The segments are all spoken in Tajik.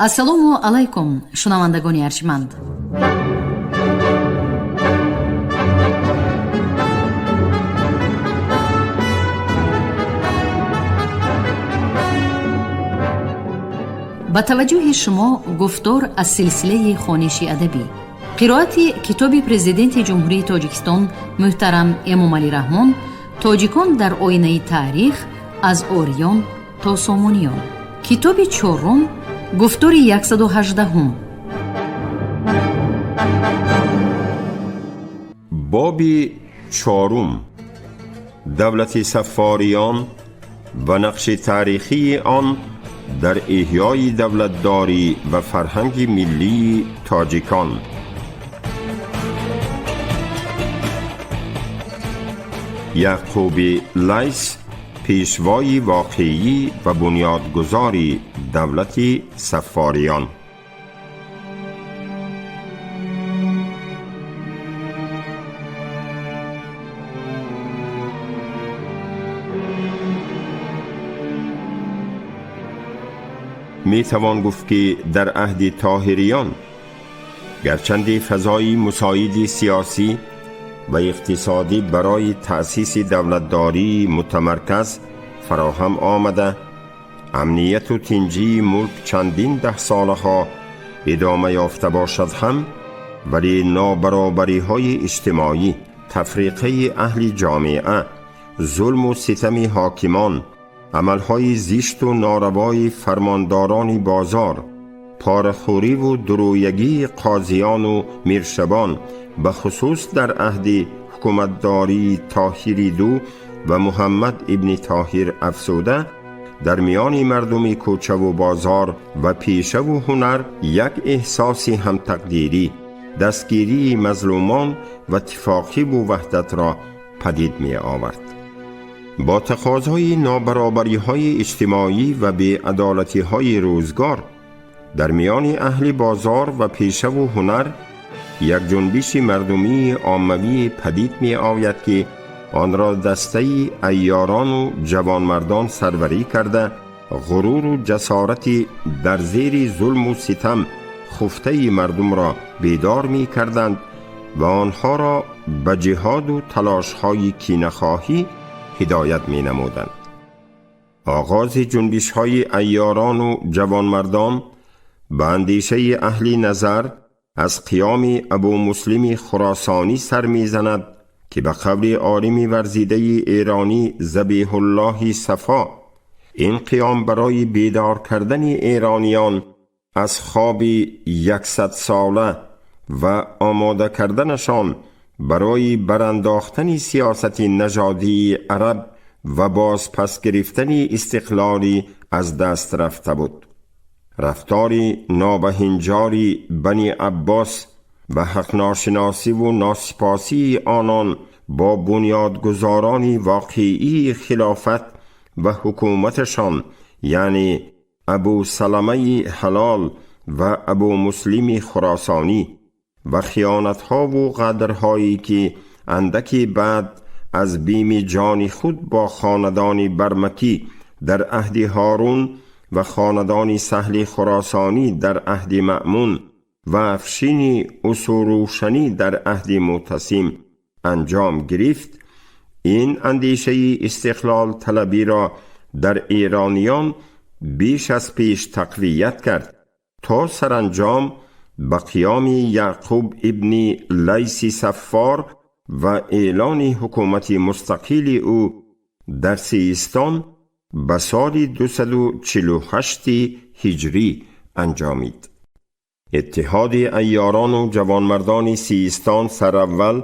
Ассалому алайкум, шунавандагони арҷманд. Ба таваҷҷӯҳи шумо гуфтор аз силсилаи хониши адабӣ, қироати китоби Президенти Ҷумҳурии Тоҷикистон муҳтарам Эмомалӣ Раҳмон «Тоҷикон дар оинаи таърих: аз ориён то сомониён», китоби чорум, гуфтори 118-ум. Боби чорум: давлати Саффориён ва нақши таърихии он дар эҳёи давлатдорӣ ва фарҳанги миллии тоҷикон. Яъқуби Лайс, пешвои воқеӣ ва бунёдгузори давлати Саффориён. Метавон гуфт, ки дар аҳди Тоҳириён гарчанде фазои мусоиди сиёсӣ ва иқтисодӣ барои таъсиси давлатдории мутамарказ фароҳам омада, амнияту тинҷии мулк чандин даҳсолаҳо идома ёфта бошад ҳам, вале нобаробариҳои иҷтимоӣ, тафриқаи аҳли ҷомеа, зулму ситами ҳокимон, амалҳои зишту норавои фармондорони бозор, порахӯриву дурӯягии қозиёну миршабон, ба хусус дар аҳди ҳукуматдории Тоҳири Ду ва Муҳаммад ибни Тоҳир афзуда, дар миёни мардуми кӯчаву бозор ва пешаву ҳунар як эҳсоси ҳамтақдирӣ, дастгирии мазлумон ва иттифоқиву ваҳдатро падид меовард. Бо тақозои нобаробариҳои иҷтимоӣ ва беадолатиҳои рӯзгор дар миёни аҳли бозор ва пешаву ҳунар як ҷунбиши мардумии оммавӣ падид меояд, ки онро дастаи айёрону ҷавонмардон сарварӣ карда, ғуруру ҷасорати дар зери зулму ситам хуфтаи мардумро бедор мекарданд ва онҳоро ба ҷиҳоду талошҳои кинахоҳӣ ҳидоят менамуданд. Оғози ҷунбишҳои айёрону ҷавонмардон ба андешаи аҳли назар аз қиёми Абумуслими Хуросонӣ сар мезанад, ки ба қавли олими варзидаи эронӣ Забиҳуллоҳи Сафо, ин қиём барои бедор кардани эрониён аз хоби 100-сола ва омода карданашон барои барандохтани сиёсати нажодии араб ва бозпас гирифтани истиқлолӣ аз даст рафта буд. Рафтори нобаҳинҷори Бани Аббос ва ҳақношиносиву носипосии онон бо бунёдгузорони воқеии хилофат ва ҳукуматашон, яъне Абусаламаи Ҳалол ва Абумуслими Хуросонӣ, ва хиёнатҳову ғадрҳое, ки андаке баъд аз бими ҷони худ бо хонадони Бармакӣ дар аҳди Ҳорун ва хонадони Саҳли Хуросонӣ дар аҳди Маъмун ва Афшини Усурӯшанӣ дар аҳди Мӯътасим анҷом гирифт, ин андешаи истиқлолталабиро дар эрониён беш аз пеш тақвият кард, то саранҷом ба қиёми Яъқуб ибни Лайси Саффор ва эълони ҳукумати мустақили ӯ дар Сиистон ба соли 248 ҳиҷрӣ анҷомид. Иттиҳоди айёрону ҷавонмардони Сиистон сараввал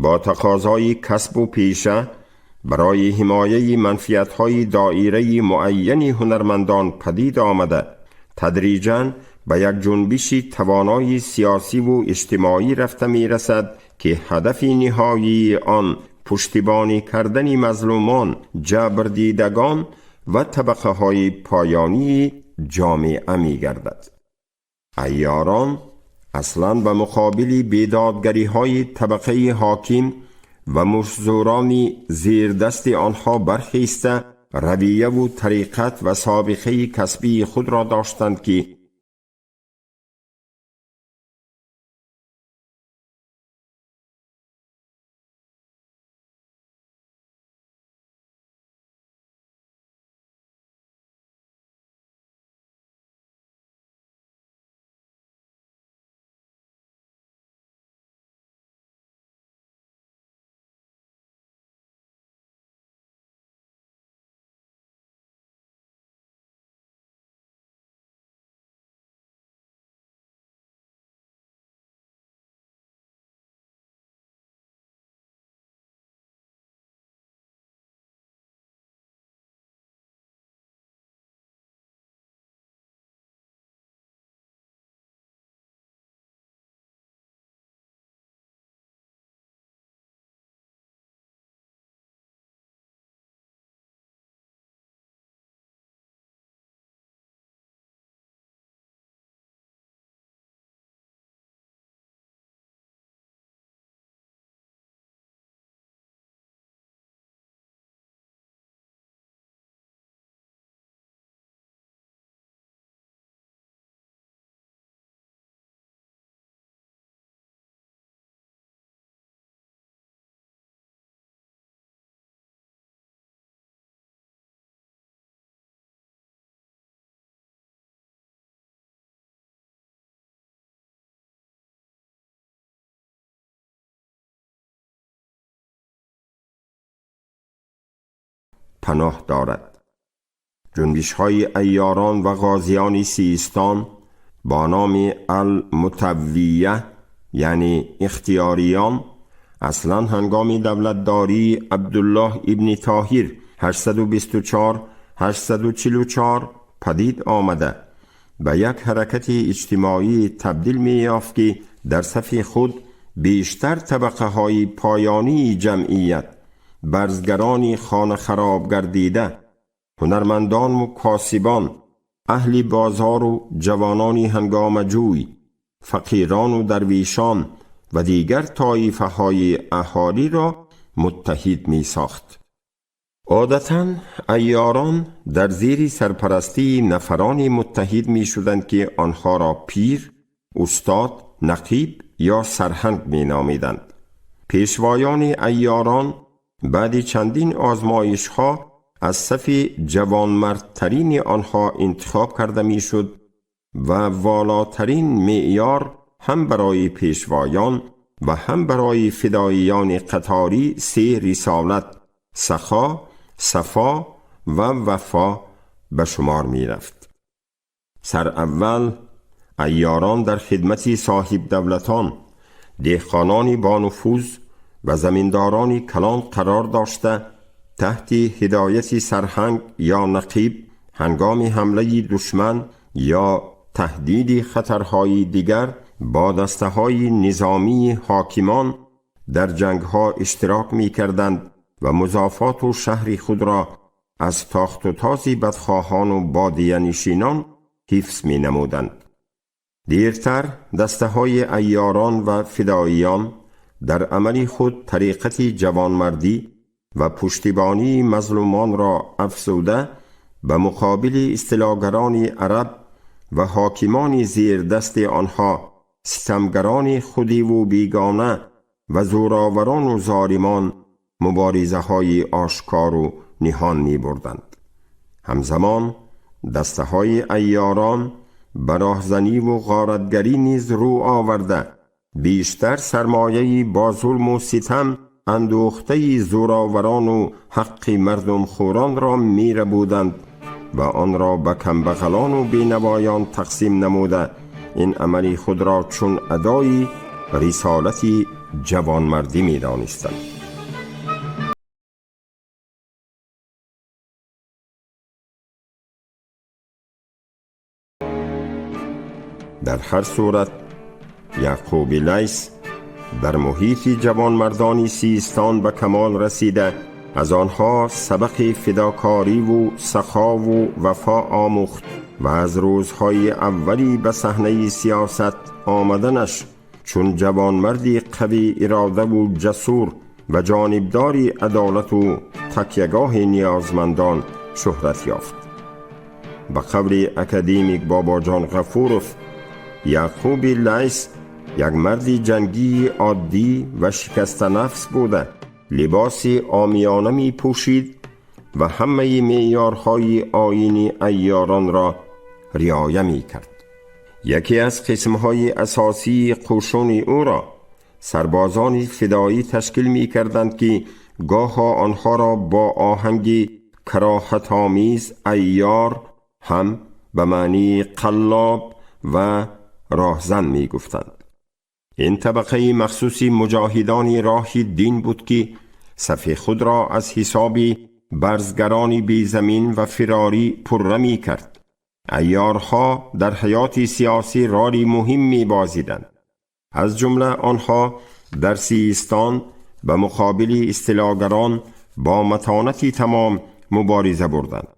бо тақозои касбу пеша барои ҳимояи манфиатҳои доираи муайяни ҳунармандон падид омада, тадриҷан ба як ҷунбиши тавонои сиёсиву иҷтимоӣ рафта мерасад, ки ҳадафи ниҳоии он пуштибонӣ кардани мазлумон, ҷабрдидагон ва табақаҳои поёнии ҷомеа мегардад. Айёрон аслан ба муқобили бедодгариҳои табақаи ҳоким ва муштзӯрони зердасти онҳо бархеста, равияву тариқат ва собиқаи касбии худро доштанд, ки پناه دارد. جنبش های عیاران و غازیان سیستان با نام المطویه یعنی اختیاریان اصلا هنگام دولتداری عبدالله ابن طاهر 824-844 پدید آمده به یک حرکت اجتماعی تبدیل می یافت که در صف خود بیشتر طبقه های پایانی جمعیت، برزگران خانه خراب گردیده، هنرمندان و کاسبان، اهل بازار و جوانان هنگام جوی، فقیران و درویشان و دیگر طایفه های اهالی را متحد می ساخت. عادتاً عیاران در زیر سرپرستی نفرانی متحد می شدند که آنها را پیر، استاد، نقیب یا سرهنگ می نامیدند. پیشوایان عیاران بعد چندین آزمایش ها از صف جوانمردترین آنها انتخاب کرده می شد و والاترین معیار هم برای پیشوایان و هم برای فداییان قطاری سه رسالت، سخا، صفا و وفا به شمار می رفت. سر اول عیاران در خدمت صاحب دولتان، دهقانان با نفوذ و زمینداران کلان قرار داشته تحت هدایت سرهنگ یا نقیب هنگام حمله دشمن یا تهدید خطرهای دیگر با دسته های نظامی حاکمان در جنگها اشتراک می کردند و مضافات و شهر خود را از تاخت و تاز بدخواهان و بادیه نشینان حفظ می نمودند. دیرتر دسته های عیاران و فداییان در عمل خود طریقت جوانمردی و پشتیبانی مظلومان را افزوده به مقابل استیلاگران عرب و حاکمان زیر دست آنها، ستمگران خودی و بیگانه و زوراوران و ظالمان مبارزه های آشکار و نهان می بردند. همزمان دسته های عیاران به راهزنی و غارتگری نیز رو آورده بیشتر سرمایه با ظلم و ستم اندوخته زوراوران و حق مردم خوران را می ربودند و آن را به کمبغلان و بینوایان تقسیم نموده این عمل خود را چون ادای رسالت جوانمردی می دانستند. در هر صورت یعقوب لیث در محیط جوانمردان سیستان به کمال رسیده از آنها سبق فداکاری و سخا و وفا آموخت و از روزهای اولی به صحنه سیاست آمدنش چون جوانمردی قوی اراده و جسور و جانبدار عدالت و تکیگاه نیازمندان شهرت یافت. به قول اکادمیک باباجان غفوروف، یعقوب لیث یک مرد جنگی عادی و شکست نفس بوده، لباس عامیانه می پوشید و همه معیارهای آیین عیاران را رعایت می کرد. یکی از قسمهای اساسی قشون او را سربازان فدایی تشکیل می کردند که گاه آنها را با آهنگ کراهت آمیز عیار هم به معنی قلاب و راهزن می گفتند. این طبقه مخصوصی مجاهدان راه دین بود که صف خود را از حساب برزگران بی زمین و فراری پره می کرد. عیارها در حیات سیاسی رول مهم می بازیدند. از جمله آنها در سیستان به مقابل استیلاگران با متانت تمام مبارزه بردند.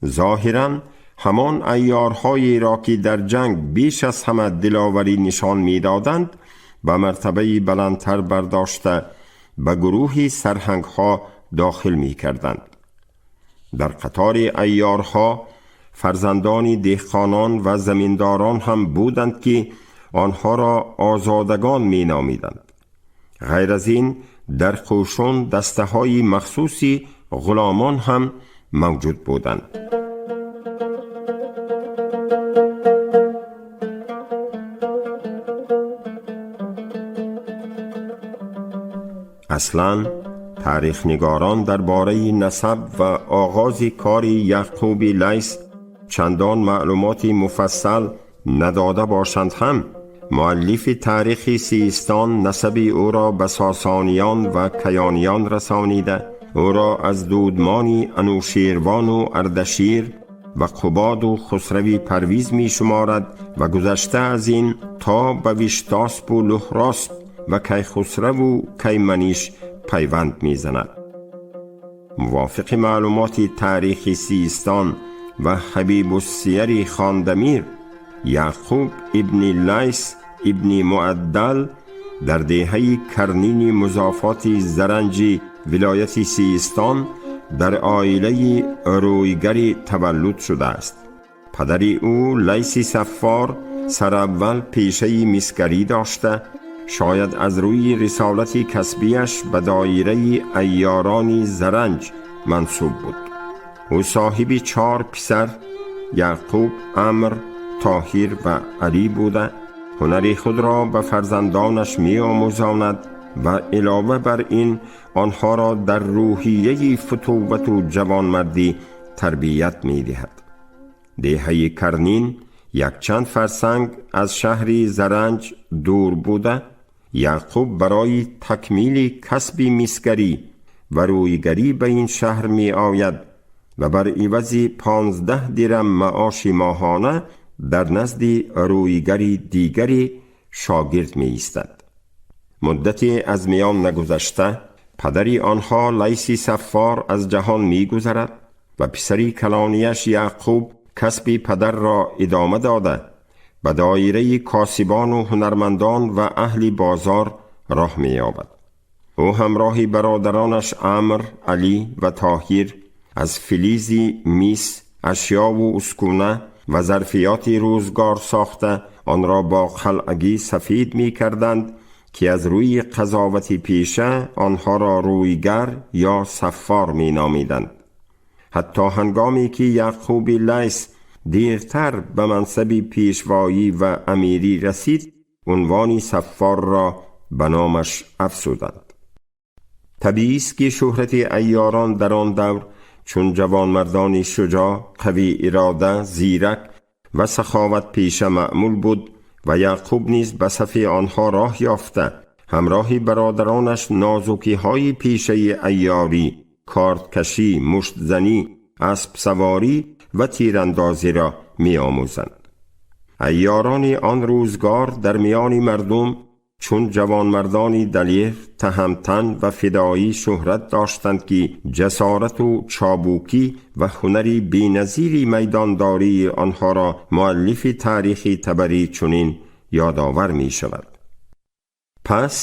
ظاهراً همان عیارهایی را که در جنگ بیش از همه دلاوری نشان میدادند به مرتبه بلندتر برداشته به گروه سرهنگها داخل می کردند. در قطار عیارها فرزندان دهقانان و زمینداران هم بودند که آنها را آزادگان می نامیدند. غیر از این در قشون دسته های مخصوصی غلامان هم موجود بودند. اصلا Таърихнигорон дар бораи насаб ва оғози кори Яъқуби Лайс чандон маълумоти муфассал надода бошанд ҳам, муаллифи таърихи Систон насаби ӯро ба Сосониён ва Каёниён расонида, ӯро аз дудмони Анӯшервону Ардашир ва Қубоду Хусрави Парвиз мешуморад ва гузашта аз ин то ба Виштоспу Луҳросп ва Кайхусраву Кайманиш пайванд мезанад. Мувофиқи маълумоти таърихи Систон ва Ҳабибуссияри Хондамир, Яъқуб ибни Лайс ибни Муаддал дар деҳаи Карнини музофоти Заранҷи вилояти Систон дар оилаи рӯйгари таваллуд шудааст. Падари ӯ Лайси Саффор сараввал пешаи мисгарӣ дошта, шояд аз рӯи рисолати касбияш ба доираи айёрони Заранҷ мансуб буд. Ӯ соҳиби чор писар Яъқуб, Амр, Тоҳир ва Алӣ буда, ҳунари худро ба фарзандонаш меомӯзонад ва илова бар ин онҳоро дар рӯҳияи футуввату ҷавонмардӣ тарбият медиҳад. Деҳаи Карнин якчанд фарсанг аз шаҳри Заранҷ дур буда, Яъқуб барои такмили касби мисгарӣ ва рӯйгарӣ ба ин шаҳр меояд ва бар ивази 15 дирам маоши моҳона дар назди рӯйгари дигаре шогирд меистад. Муддате аз миён нагузашта, падари онҳо Лайси Саффор аз ҷаҳон мегузарад ва писари калонияш Яъқуб касби падарро идома дода, ба доираи косибону ҳунармандон ва аҳли бозор роҳ меёбад. Ӯ ҳамроҳи бародаронаш Амр, Алӣ ва Тоҳир аз филизи мис ашёву ускуна ва зарфиёти рӯзгор сохта, онро бо қалъагӣ сафед мекарданд, ки аз рӯи қазовати пеша онҳоро рӯйгар ё саффор меномиданд. Ҳатто ҳангоме ки Яъқуби Лайс дертар ба мансаби пешвоӣ ва амирӣ расид, унвони саффорро ба номаш афзуданд. Табиист, ки шӯҳрати айёрон дар он давр чун ҷавонмардони шуҷоъ, қавӣ ирода, зирак ва саховатпеша маъмул буд ва Яъқуб низ ба сафи онҳо роҳ ёфта, ҳамроҳи бародаронаш нозукиҳои пешаи айёрӣ, кордкашӣ, муштзанӣ, аспсаворӣ ва тирандозиро меомӯзанд. Айёрони он рӯзгор дар миёни мардум чун ҷавонмардони далер, таҳамтан ва фидоӣ шӯҳрат доштанд, ки ҷасорату чобукӣ ва ҳунари беназири майдондории онҳоро муаллифи таърихи Табарӣ чунин ёдовар мешавад: Пас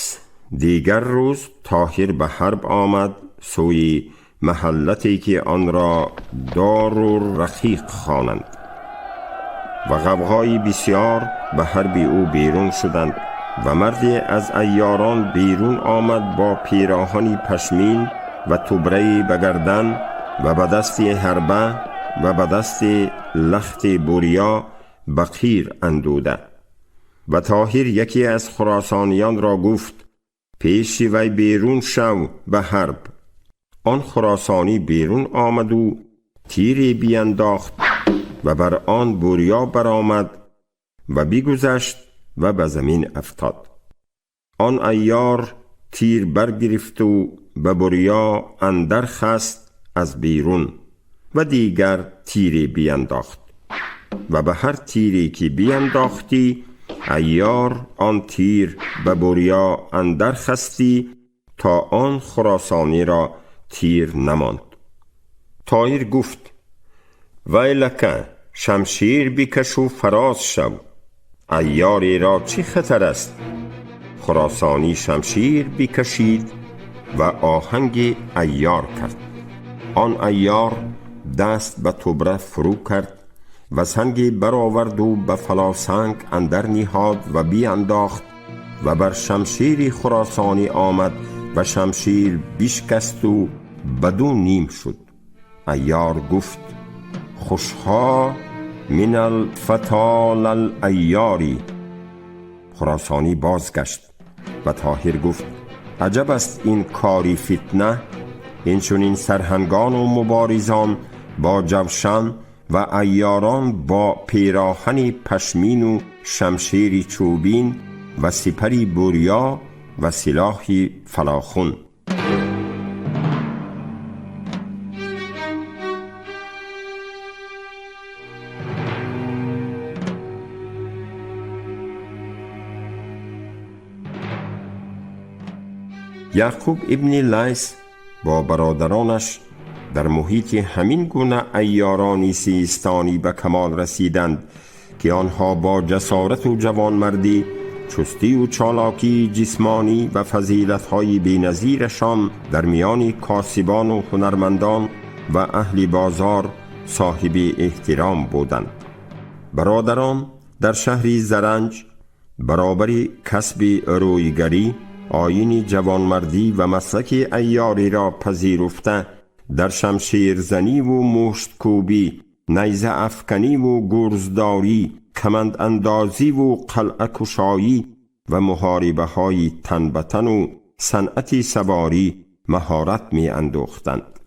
дигар рӯз Тоҳир ба ҳарб омад сӯи маҳаллате, ки онро Дору Рақиқ хонанд, ва ғавғои бисёр ба ҳарби ӯ берун шуданд ва марде аз айёрон берун омад бо пироҳани пашмин ва тубраи ба гардан ва ба дасти ҳарба ва ба дасти лахти бурё ба қир андуда. Ва Тоҳир яке аз хуросониёнро гуфт: «Пеши вай берун шав ба ҳарб». Он хуросонӣ берун омаду тире биандохт ва бар он бурё баромад ва бигузашт ва ба замин афтод. Он айёр тир баргирифту ба бурё андар хаст аз берун ва дигар тире биандохт ва ба ҳар тире ки биандохтӣ, айёр он тир ба бурё андар хастӣ, то он хуросониро тир намонд. Тоҳир гуфт: «Вайлака, шамшир бикашу фароз шав, айёреро чӣ хатар аст?» Хуросонӣ шамшир бикашид ва оҳанги айёр кард. Он айёр даст ба тубра фурӯ кард ва санге бароварду ба фалосанг андар ниҳод ва биандохт ва бар шамшири хуросонӣ омад ва шамшир бишкасту ба ду ним шуд. Айёр гуфт: «Хушҳо мин алфатол алайёри». Хуросонӣ бозгашт ва Тоҳир гуфт: عجب است این کاری فتنه. اینچنین سرهنگان و مبارزان با جوشن و عیاران با پیراهن پشمین و شمشیر چوبین و سپری بوریا و سلاح فلاخون. یعقوب ابن لیث با برادرانش در محیط همین گونه عیارانی سیستانی به کمال رسیدند که آنها با جسارت و جوانمردی، چستی و چالاکی جسمانی و فضیلت‌های بی‌نظیرشان در میان کاسبان و هنرمندان و اهل بازار صاحب احترام بودند. برادران در شهر زرنج برابر کسب رویگری، آیین جوانمردی و مسلک عیاری را پذیرفته، در شمشیرزنی و مشتکوبی، نیزه افکنی و گرزداری، کمند اندازی و قلعه کشایی و محاربه های تن به تن و صنعت سواری مهارت می اندوختند.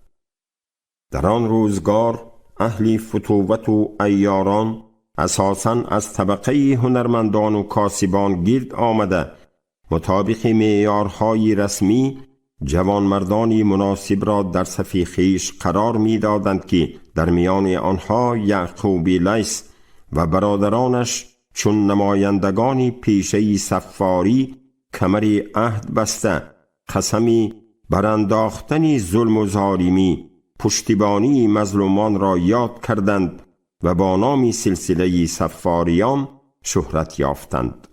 در آن روزگار اهل فتوت و عیاران اساساً از طبقه هنرمندان و کاسبان گرد آمده، مطابق معیارهای رسمی جوانمردانی مناسب را در صف خویش قرار می دادند که در میان آنها یعقوب لیث و برادرانش چون نمایندگان پیشه صفاری کمر عهد بسته، قسمی برانداختن ظلم و ظالمی، پشتیبانی مظلومان را یاد کردند و با نام سلسله صفاریان شهرت یافتند.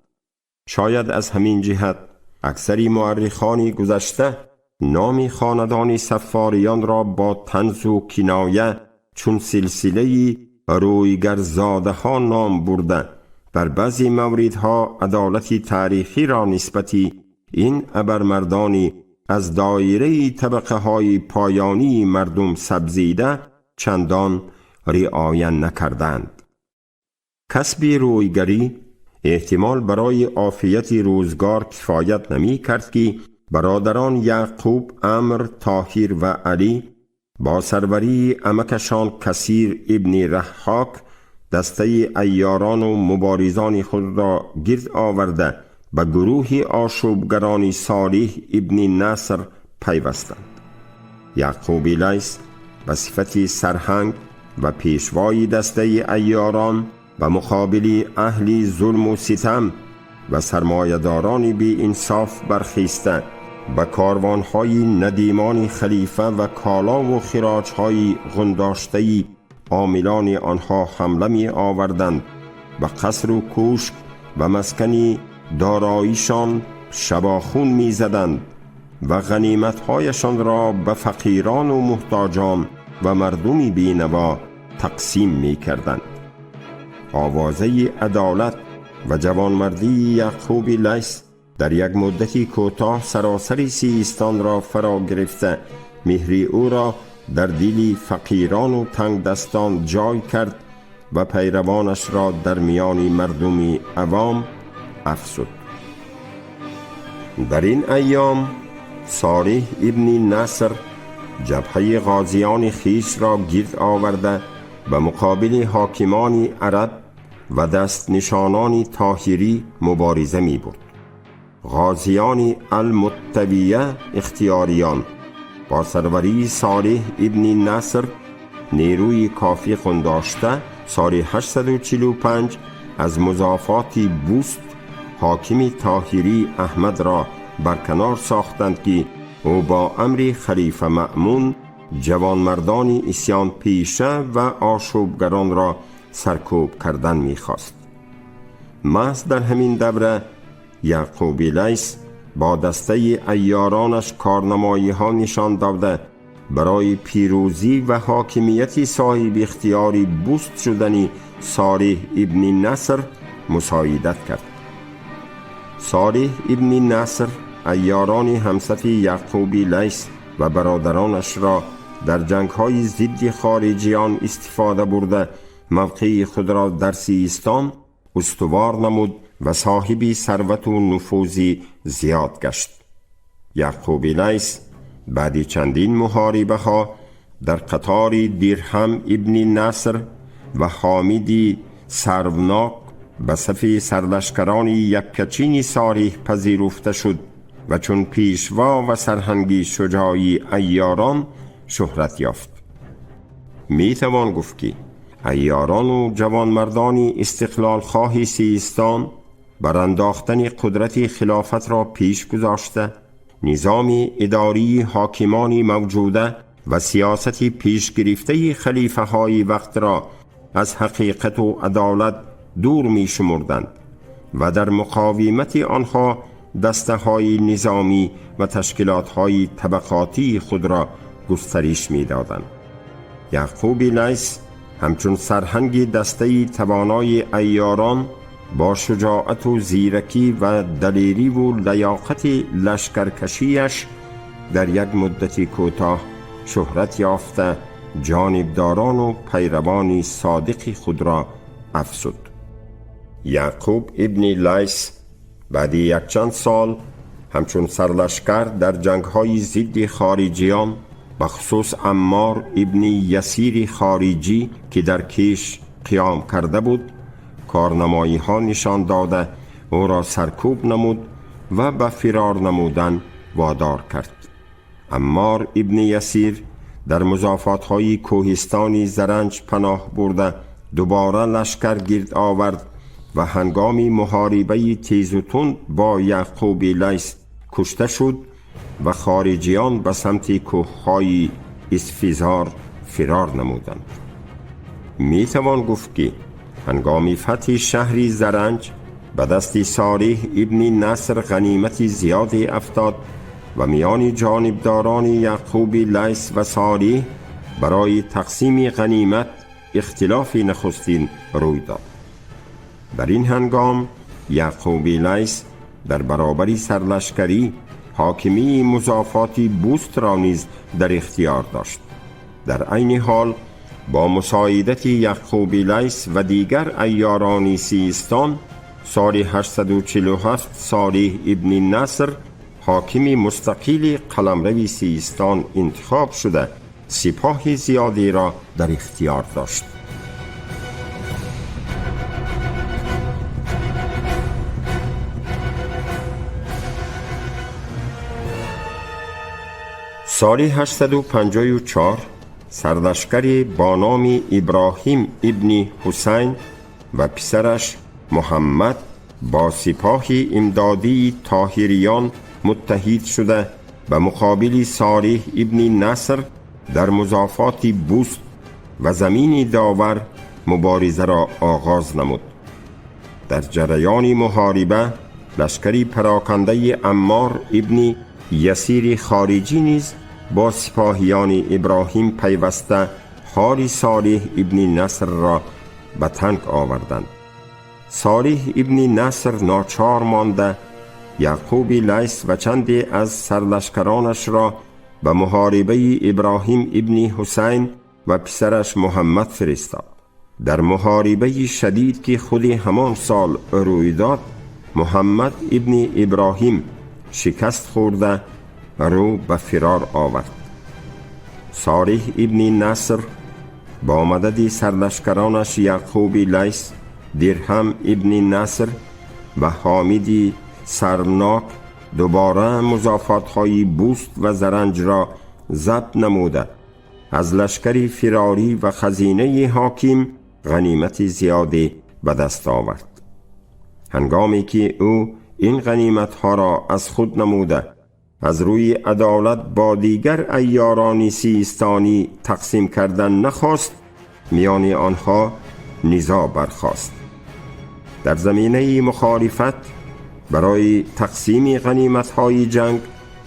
شاید از همین جهت اکثری مورخان گذشته نام خاندان صفاریان را با طنز و کنایه چون سلسله رویگرزاده ها نام برده، بر بعضی موردها عدالت تاریخی را نسبتی این ابرمردانی از دایره طبقه های پایانی مردم سبزیده چندان رعایت نکردند. کسب رویگری احتمال برای عافیت روزگار کفایت نمی کرد که برادران یعقوب، عمرو، طاهر و علی با سروری عمکشان کثیر ابن رحاک دسته عیاران و مبارزان خود را گرد آورده به گروه آشوبگران صالح ابن نصر پیوستند. یعقوب لیث به صفت سرهنگ و پیشوای دسته عیاران به مقابل اهل ظلم و ستم و سرمایه‌داران بی انصاف برخیسته، به کاروان‌های ندیمان خلیفه و کالا و خراج‌های غنداشته‌ای عاملان آنها حمله می آوردند، به قصر و کوشک و مسکن داراییشان شباخون می زدند و غنیمت‌هایشان را به فقیران و محتاجان و مردمی بینوا تقسیم می کردند. آوازه عدالت و جوانمردی یعقوب لیث در یک مدتی کوتاه سراسر سیستان را فرا گرفته، مهری او را در دل فقیران و تنگ دستان جای کرد و پیروانش را در میان مردم عوام افزود. در این ایام صالح ابن نصر جبهه غازیان خویش را گرد آورده به مقابل حاکمان عرب و دست نشانان طاهری مبارزه می برد. غازیان المتویه اختیاریان با سروری صالح ابن نصر نیروی کافی خنداشته سال 845 از مضافات بوست حاکم طاهری احمد را برکنار ساختند که او با امر خلیفه مأمون جوانمردان عصیان پیشه و آشوبگران را سرکوب کردن میخواست. محض در همین دوره یعقوب لیث با دسته عیارانش کارنمایی ها نشان داده برای پیروزی و حاکمیت صاحب اختیاری بوست شدن صالح ابن نصر مساعدت کرد. صالح ابن نصر عیاران همصف یعقوب لیث و برادرانش را در جنگ‌های ضد خارجیان استفاده برده موقع خود را در سیستان استوار نمود و صاحب ثروت و نفوذ زیاد گشت. یعقوب لیث بعد چندین محاربه ها در قطار درهم ابن نصر و حامد سروناک به صف سرلشکران یکچین صالح پذیرفته شد و چون پیشوا و سرهنگی شجاعی عیاران شهرت یافت. می توان گفت که عیاران و جوانمردان استقلال خواه سیستان برانداختن قدرت خلافت را پیش گذاشته، نظام اداری حاکمان موجوده و سیاست پیش گرفته خلیفه های وقت را از حقیقت و عدالت دور می شمردند و در مقاومت آنها دسته های نظامی و تشکیلات های طبقاتی خود را گسترش می دادند. یعقوب لیث همچون سرهنگ دسته توانای عیاران با شجاعت و زیرکی و دلیری و لیاقت لشکرکشیش در یک مدت کوتاه شهرت یافته، جانبداران و پیروان صادق خود را افزود. یعقوب ابن لیث بعد یک چند سال همچون سرلشکر در جنگ‌های ضد خارجیان، بخصوص عمار ابن یسیر خارجی که در کیش قیام کرده بود، کارنمایی ها نشان داده او را سرکوب نمود و به فرار نمودن وادار کرد. عمار ابن یسیر در مضافات های کوهستانی زرنج پناه برده دوباره لشکر گرد آورد و هنگام محاربه تیز و تند با یعقوب لیث کشته شد و خارجیان به سمت کوههای اسفیزار فرار نمودند. می توان گفت که هنگام فتح شهر زرنج به دست صالح ابن نصر غنیمت زیادی افتاد و میان جانبداران یعقوب لیث و صالح برای تقسیم غنیمت اختلاف نخستین روی داد. در این هنگام یعقوب لیث در برابر سرلشکری حاکمی مضافات بوست را نیز در اختیار داشت. در عین حال با مساعدت یعقوب لیث و دیگر عیاران سیستان سال 847 صالح ابن نصر حاکم مستقیل قلمرو سیستان انتخاب شده سپاه زیادی را در اختیار داشت. سال 854 سرلشکری با نام ابراهیم ابن حسین و پسرش محمد با سپاه امدادی طاهریان متحد شده به مقابل صالح ابن نصر در مضافات بوست و زمین داور مبارزه را آغاز نمود. در جریان محاربه لشکری پراکنده عمار ابن یسیر خارجی نیز با سپاهیان ابراهیم پیوسته حال صالح ابن نصر را به تنگ آوردند. صالح ابن نصر ناچار مانده یعقوب لیث و چندی از سرلشکرانش را به محاربه ابراهیم ابن حسین و پسرش محمد فرستاد. در محاربه شدید که خود همان سال روی داد، محمد ابن ابراهیم شکست خورده رو به فرار آورد. صالح ابن نصر با مدد سرلشکرانش یعقوب لیث، درهم ابن نصر و حامد سرناک دوباره مضافات‌های بوست و زرنج را ضبط نموده از لشکر فراری و خزینه حاکم غنیمت زیادی به دست آورد. هنگامی که او این غنیمت‌ها را از خود نموده از روی عدالت با دیگر عیاران سیستانی تقسیم کردن نخواست، میان آنها نزاع برخاست. در زمینه مخالفت برای تقسیم غنیمت‌های جنگ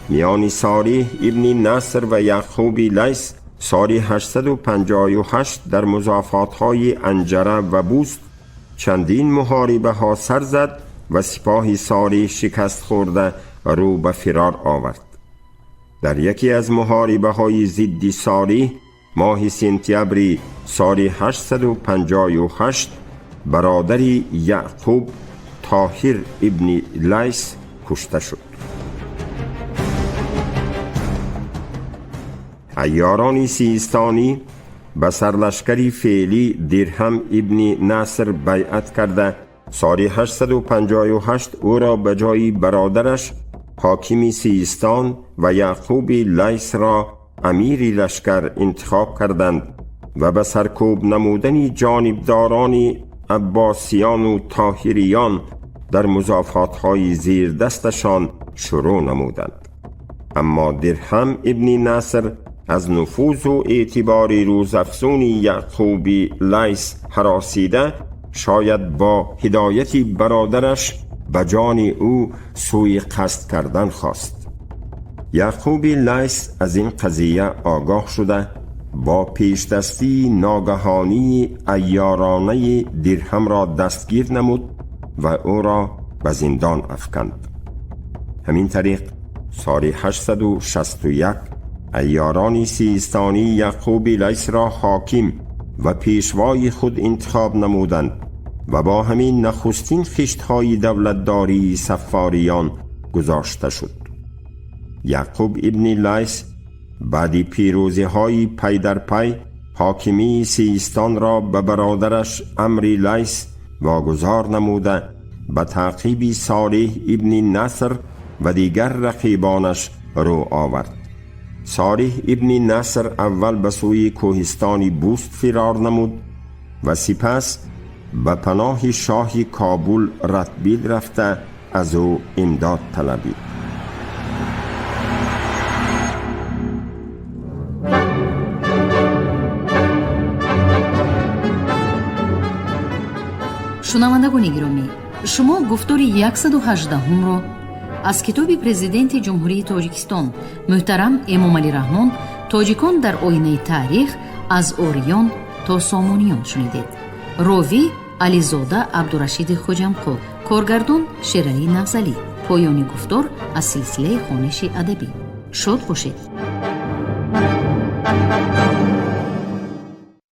میان صالح ابن نصر و یعقوب لیث سال 858 در مضافات‌های انجره و بوست چندین محاربه ها سر زد و سپاه صالح شکست خورده رو به فرار آورد. در یکی از محاربه های ضد صالح ماه سپتامبر سال 858 برادر یعقوب طاهر ابن لیث کشته شد. Айёрони Систонӣ ба сарлашкари феълӣ Дирҳам ибни Наср байъат карда, соли 858 ӯро ба ҷои бародараш ҳокими Систон ва Яъқуби Лайсро амири лашкар интихоб карданд ва ба саркӯб намудани ҷонибдорони Аббосиёну Тоҳириён дар музофотҳои зирдасташон шурӯъ намуданд. Аммо Дирҳам ибни Наср аз нуфузу эътибори рӯзафзуни Яъқуби Лайс ҳаросида, шояд бо ҳидояти бародараш ба ҷони ӯ сӯи қасд кардан хост. Яъқуби Лайс аз ин қазия огоҳ шуда, бо пешдастии ногаҳонии айёронаи Дирҳамро дастгир намуд ва ӯро ба зиндон афканд. Ҳамин тариқ соли 861 айёрони Систонӣ Яъқуби Лайсро ҳоким ва пешвои худ интихоб намуданд ва бо ҳамин нахустин хиштҳои давлатдории Саффориён гузошта шуд. Яъқуб ибни Лайс баъди пирӯзиҳои пай дар пай ҳокимии Систонро ба бародараш Амри Лайс вогузор намуда, ба таъқиби Солеҳ ибни Наср ва дигар рақибонаш рӯ овард. Солеҳ ибни Наср аввал ба сӯи кӯҳистони Буст фирор намуд ва сипас ба паноҳи шоҳи Кобул Ратбил рафта, аз ӯ имдод талабид. Шунавандагони гиромӣ, шумо гуфтори 118-ҳумро аз китоби Президенти Ҷумҳурии Тоҷикистон муҳтарам Эмомалӣ Раҳмон «Тоҷикон дар оинаи таърих: аз ориён то сомониён» шунидед. Ровӣ Ализода Абдурашиди Хоҷамқул, коргардон Шералӣ Нағзалӣ. Поёни гуфтор аз силсилаи хониши адабӣ. Шод бошед.